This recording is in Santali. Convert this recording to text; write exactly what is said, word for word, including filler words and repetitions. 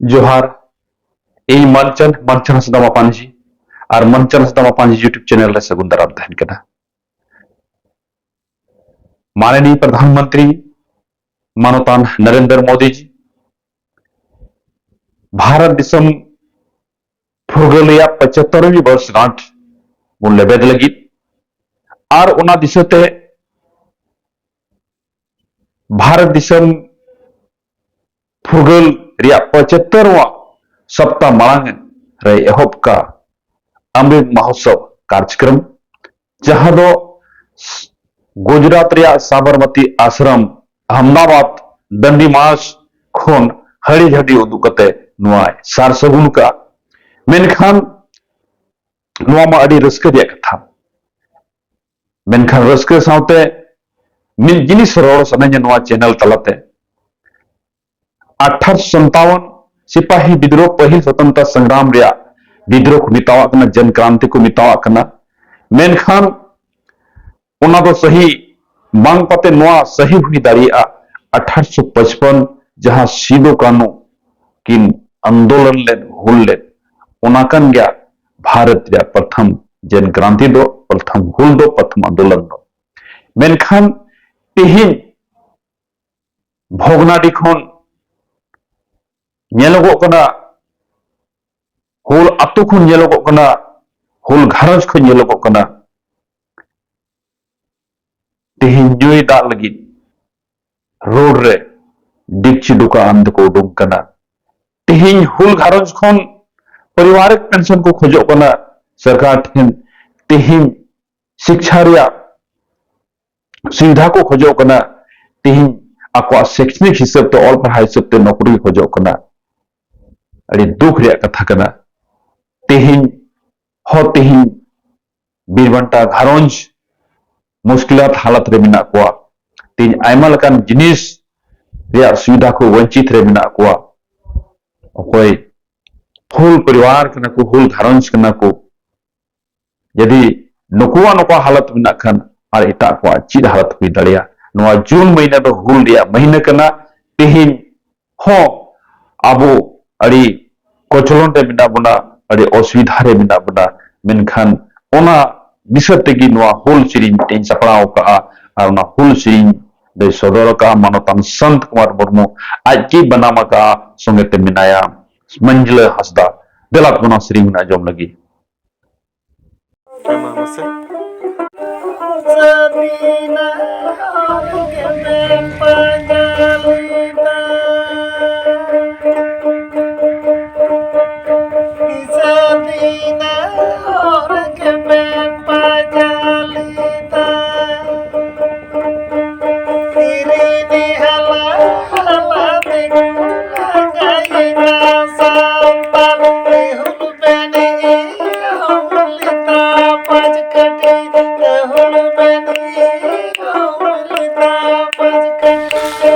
ᱡᱚᱦᱟᱨ᱾ ᱤᱧ ᱢᱟᱱᱪᱟᱱ ᱢᱟᱱᱪᱟᱱ ᱦᱟᱸᱥᱫᱟ ᱢᱟᱯᱟᱱᱡᱤ ᱟᱨ ᱢᱟᱱᱪᱟᱱ ᱦᱟᱸᱥᱫᱟ ᱢᱟᱯᱟᱱᱡᱤ YouTube ᱪᱮᱱᱮᱞ ᱨᱮ ᱥᱟᱹᱜᱩᱱ ᱫᱟᱨᱟᱢ ᱛᱟᱦᱮᱱ ᱠᱟᱱᱟ᱾ ᱢᱟᱱᱚᱱᱤᱭ ᱯᱨᱚᱫᱷᱟᱱ ᱢᱚᱱᱛᱨᱤ ᱢᱟᱱᱚᱛᱟᱱ ᱱᱚᱨᱮᱱᱫᱨᱚ ᱢᱳᱫᱤ ᱡᱤ ᱵᱷᱟᱨᱚᱛ ᱫᱤᱥᱚᱢ ᱯᱷᱩᱨᱜᱟᱹᱞ ᱨᱮᱭᱟᱜ ᱯᱚᱸᱪᱟᱛᱛᱚᱨ ᱵᱚᱨᱥ ᱜᱟᱱᱴ ᱵᱚᱱ ᱞᱮᱵᱮᱫ ᱞᱟᱹᱜᱤᱫ ᱟᱨ ᱚᱱᱟ ᱫᱤᱥᱟᱹᱛᱮ ᱵᱷᱟᱨᱚᱛ ᱫᱤᱥᱚᱢ ᱯᱷᱩᱨᱜᱟᱹᱞ ᱨᱮᱭᱟᱜ ᱯᱚᱸᱪᱟᱛᱛᱚᱨ ᱣᱟ ᱥᱚᱯᱛᱟ ᱢᱟᱲᱟᱝ ᱨᱮ ᱮᱦᱚᱵ ᱠᱟ ᱚᱢᱨᱤᱛ ᱢᱚᱦᱳᱛᱥᱚᱵ ᱠᱟᱨᱡᱚᱠᱨᱚᱢ, ᱡᱟᱦᱟᱸ ᱫᱚ ᱜᱩᱡᱽᱨᱟᱴ ᱨᱮᱭᱟᱜ ᱥᱟᱵᱚᱨᱢᱚᱛᱤ ᱟᱥᱨᱚᱢ ᱟᱦᱢᱮᱫᱟᱵᱟᱫ ᱰᱟᱱᱰᱤ ᱢᱟᱨᱪ ᱠᱷᱚᱱ ᱦᱟᱹᱲᱤ ᱡᱷᱟᱹᱰᱤ ᱩᱫᱩᱜ ᱠᱟᱛᱮ ᱱᱚᱣᱟᱭ ᱥᱟᱨ ᱥᱟᱹᱜᱩᱱ ᱠᱟᱜᱼᱟ᱾ ᱢᱮᱱᱠᱷᱟᱱ ᱱᱚᱣᱟ ᱢᱟ ᱟᱹᱰᱤ ᱨᱟᱹᱥᱠᱟᱹ ᱨᱮᱭᱟᱜ ᱠᱟᱛᱷᱟ, ᱢᱮᱱᱠᱷᱟᱱ ᱨᱟᱹᱥᱠᱟᱹ ᱥᱟᱶᱛᱮ ᱢᱤᱫ ᱡᱤᱱᱤᱥ ᱨᱚᱲ ᱥᱟᱱᱟᱧᱟ ᱱᱚᱣᱟ ᱪᱮᱱᱮᱞ ᱛᱟᱞᱟᱛᱮ᱾ ᱟᱴᱷᱟᱨᱚᱥᱚ ᱥᱟᱛᱟᱣᱟᱱ ᱥᱤᱯᱟᱦᱤ ᱵᱤᱫᱽᱨᱳᱦ, ᱯᱟᱹᱦᱤᱞ ᱥᱚᱛᱚᱱᱛᱨᱚ ᱥᱚᱝᱜᱨᱟᱢ ᱨᱮᱭᱟᱜ ᱵᱤᱫᱽᱨᱳᱦ ᱠᱚ ᱢᱮᱛᱟᱣᱟᱜ ᱠᱟᱱᱟ, ᱡᱚᱱ ᱠᱨᱟᱱᱛᱤ ᱠᱚ ᱢᱮᱛᱟᱣᱟᱜ ᱠᱟᱱᱟ, ᱢᱮᱱᱠᱷᱟᱱ ᱚᱱᱟ ᱫᱚ ᱥᱟᱹᱦᱤ ᱵᱟᱝ ᱯᱟᱛᱮ ᱱᱚᱣᱟ ᱥᱟᱹᱦᱤ ᱦᱩᱭ ᱫᱟᱲᱮᱭᱟᱜᱼᱟ ᱟᱴᱷᱟᱨᱚᱥᱚ ᱯᱟᱸᱪᱯᱟᱱ, ᱡᱟᱦᱟᱸ ᱥᱤᱫᱩ ᱠᱟᱹᱱᱦᱩ ᱠᱤᱱ ᱟᱱᱫᱳᱞᱚᱱ ᱞᱮᱫ, ᱦᱩᱞ ᱞᱮᱫ, ᱚᱱᱟ ᱠᱟᱱ ᱜᱮᱭᱟ ᱵᱷᱟᱨᱚᱛ ᱨᱮᱭᱟᱜ ᱯᱨᱚᱛᱷᱚᱢ ᱡᱚᱱ ᱠᱨᱟᱱᱛᱤ ᱫᱚ, ᱯᱨᱚᱛᱷᱚᱢ ᱦᱩᱞ ᱫᱚ, ᱯᱨᱚᱛᱷᱚᱢ ᱟᱱᱫᱳᱞᱚᱱ ᱫᱚ᱾ ᱢᱮᱱᱠᱷᱟᱱ ᱛᱮᱦᱮᱧ ᱵᱷᱚᱜᱽᱱᱟᱰᱤ ᱠᱷᱚᱱ ᱧᱮᱞᱚᱜᱚᱜ ᱠᱟᱱᱟ, ᱦᱩᱞ ᱟᱛᱳ ᱠᱷᱚᱱ ᱧᱮᱞᱚᱜᱚᱜ ᱠᱟᱱᱟ, ᱦᱩᱞ ᱜᱷᱟᱨᱚᱸᱡᱽ ᱠᱷᱚᱱ ᱧᱮᱞᱚᱜᱚᱜ ᱠᱟᱱᱟ, ᱛᱮᱦᱮᱧ ᱧᱩᱭ ᱫᱟᱜ ᱞᱟᱹᱜᱤᱫ ᱨᱳᱰ ᱨᱮ ᱰᱤᱠᱪᱤ ᱰᱚᱠᱟ ᱟᱱ ᱛᱮᱠᱚ ᱩᱰᱩᱝ ᱠᱟᱱᱟ᱾ ᱛᱮᱦᱮᱧ ᱦᱩᱞ ᱜᱷᱟᱨᱚᱸᱡᱽ ᱠᱷᱚᱱ ᱯᱟᱨᱤᱵᱟᱨᱤᱠ ᱯᱮᱱᱥᱚᱱ ᱠᱚ ᱠᱷᱚᱡᱚᱜ ᱠᱟᱱᱟ ᱥᱚᱨᱠᱟᱨ ᱴᱷᱮᱱ᱾ ᱛᱮᱦᱮᱧ ᱥᱤᱠᱪᱷᱟ ᱨᱮᱭᱟᱜ ᱥᱩᱵᱤᱫᱷᱟ ᱠᱚ ᱠᱷᱚᱡᱚᱜ ᱠᱟᱱᱟ᱾ ᱛᱮᱦᱮᱧ ᱟᱠᱚᱣᱟᱜ ᱥᱮᱠᱥᱱᱤᱠ ᱦᱤᱥᱟᱹᱵ ᱛᱮ, ᱚᱞ ᱯᱟᱲᱦᱟᱣ ᱦᱤᱥᱟᱹᱵ ᱛᱮ ᱱᱚᱠᱨᱤ ᱠᱚ ᱠᱷᱚᱡᱚᱜ ᱠᱟᱱᱟ᱾ ᱟᱹᱰᱤ ᱫᱩᱠ ᱨᱮᱭᱟᱜ ᱠᱟᱛᱷᱟ ᱠᱟᱱᱟ᱾ ᱛᱮᱦᱮᱧ ᱦᱚᱸ ᱛᱮᱦᱮᱧ ᱵᱤᱨᱵᱟᱱᱴᱟ ᱜᱷᱟᱨᱚᱸᱡᱽ ᱢᱩᱥᱠᱤᱞᱟᱛ ᱦᱟᱞᱚᱛ ᱨᱮ ᱢᱮᱱᱟᱜ ᱠᱚᱣᱟ᱾ ᱛᱮᱦᱮᱧ ᱟᱭᱢᱟ ᱞᱮᱠᱟᱱ ᱡᱤᱱᱤᱥ ᱨᱮᱭᱟᱜ ᱥᱩᱵᱤᱫᱷᱟ ᱠᱚ ᱵᱚᱧᱪᱤᱛ ᱨᱮ ᱢᱮᱱᱟᱜ ᱠᱚᱣᱟ᱾ ᱚᱠᱚᱭ ᱦᱩᱞ ᱯᱚᱨᱤᱵᱟᱨ ᱠᱟᱱᱟ ᱠᱚ, ᱦᱩᱞ ᱜᱷᱟᱨᱚᱸᱡᱽ ᱠᱟᱱᱟ ᱠᱚ, ᱡᱩᱫᱤ ᱱᱩᱠᱩᱣᱟᱜ ᱱᱚᱝᱠᱟ ᱦᱟᱞᱚᱛ ᱢᱮᱱᱟᱜ ᱠᱷᱟᱱ, ᱟᱨ ᱮᱴᱟᱜ ᱠᱚᱣᱟᱜ ᱪᱮᱫ ᱦᱟᱞᱚᱛ ᱦᱩᱭ ᱫᱟᱲᱮᱭᱟᱜᱼᱟ? ᱱᱚᱣᱟ ᱡᱩᱱ ᱢᱟᱹᱦᱱᱟᱹ ᱫᱚ ᱦᱩᱞ ᱨᱮᱭᱟᱜ ᱢᱟᱹᱦᱱᱟᱹ ᱠᱟᱱᱟ᱾ ᱛᱮᱦᱮᱧ ᱦᱚᱸ ᱟᱵᱚ ᱟᱹᱰᱤ ᱠᱚᱪᱞᱚᱱ ᱨᱮ ᱢᱮᱱᱟᱜ ᱵᱚᱱᱟ, ᱟᱹᱰᱤ ᱚᱥᱩᱵᱤᱫᱷᱟ ᱨᱮ ᱢᱮᱱᱟᱜ ᱵᱚᱱᱟ, ᱢᱮᱱᱠᱷᱟᱱ ᱚᱱᱟ ᱫᱤᱥᱟᱹ ᱛᱮᱜᱮ ᱱᱚᱣᱟ ᱦᱩᱞ ᱥᱮᱨᱮᱧ ᱢᱤᱫᱴᱮᱱ ᱤᱧ ᱥᱟᱯᱲᱟᱣ ᱟᱠᱟᱫᱼᱟ᱾ ᱟᱨ ᱚᱱᱟ ᱦᱩᱞ ᱥᱮᱨᱮᱧ ᱫᱚᱭ ᱥᱚᱫᱚᱨ ᱟᱠᱟᱫᱼᱟ ᱢᱟᱱᱚᱛᱟᱱ ᱥᱟᱱᱛ ᱠᱩᱢᱟᱨ ᱢᱩᱨᱢᱩ, ᱟᱡ ᱜᱮ ᱵᱟᱱᱟᱢ ᱟᱠᱟᱫᱼᱟ, ᱥᱚᱸᱜᱮ ᱛᱮ ᱢᱮᱱᱟᱭᱟ ᱢᱟᱹᱡᱽᱞᱟᱹ ᱦᱟᱸᱥᱫᱟ᱾ ᱫᱮᱞᱟ ᱚᱱᱟ ᱥᱮᱨᱮᱧ ᱵᱚᱱ ᱟᱸᱡᱚᱢ ᱞᱟᱹᱜᱤᱫ᱾ ᱦᱮᱸ, ᱢᱟ ᱢᱟᱥᱮ᱾ ᱥᱟᱹᱨᱤᱱᱟ ᱦᱚᱨ ᱜᱮᱵᱮᱱ ᱯᱟᱸᱡᱟ ᱞᱮᱫᱟ᱾ ᱥᱟᱹᱨᱤᱱᱟ ᱦᱚᱨ ᱜᱮᱵᱮᱱ ᱯᱟᱸᱡᱟ ᱞᱮᱫᱟ᱾ ᱛᱤᱨᱤᱱᱤ ᱦᱟᱞᱟ ᱦᱟᱞᱟ ᱛᱮᱠᱚ ᱞᱟᱸᱜᱟᱭᱮᱱᱟ ᱥᱟᱱᱛᱟᱲ᱾ ᱦᱩᱞ ᱵᱮᱱ ᱮᱦᱚᱵ ᱞᱮᱫᱟ ᱯᱟᱸᱪ ᱠᱟᱹᱴᱷᱤ, ᱦᱩᱞ ᱵᱮᱱ ᱮᱦᱚᱵ ᱞᱮᱫᱟ ᱯᱟᱸᱪ ᱠᱟᱹᱴᱷᱤ᱾